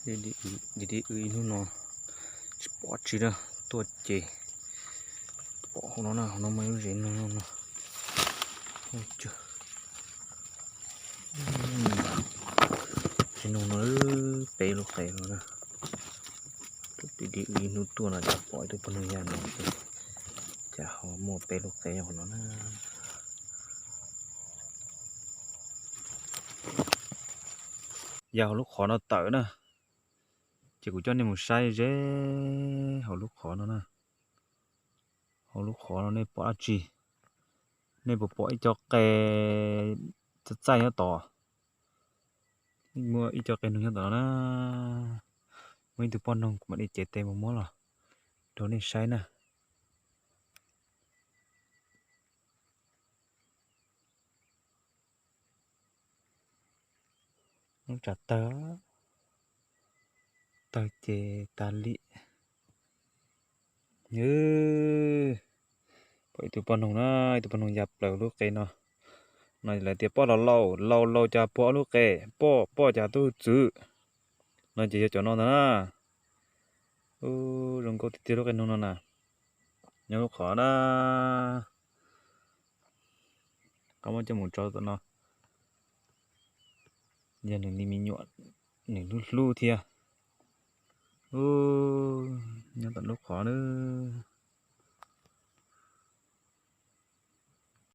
Dim dim ib hnub no tsis pom tsi na, tuaj ces pom hauv no na, hauv no muaj ib lub zes noog no. Zes noog no peb lub qe no na. Dim ib hnub tuaj no cas pom ib tug poj noog ya no, cas ho muaj peb lub qe hauv no na. Yog hauv lub qhov no tawm na, ces kuv coj nej mus saib ze hauv lub qhov no na. Hauv lub qhov no nej pom dab tsi? Nej puas pom ib co qe txaij txaij nyob tod? Muaj ib co qe noog nyob tom no na. Muaj ib tug poj noog, kuv mam li cev tes mus muab los rau nej saib na. Lub tsam tawg, tawg ces tas li. Pom ib tug poj noog na, ib tug poj noog ya plaws lub qe no. No lawv tias poj los laus, laus laus cas puag ob lub qe, poj poj cas tuaj hwj txwv. No ces yog cov no ntag na. Ub, zoo nkauj tiag tiag lub qe noog no na. Nyob lub qhov na. Qab muab coj mus tso tom no. Yog nws li me nyuam, nws hlub hlub thiab. Ub, nyob tom lub qhov na.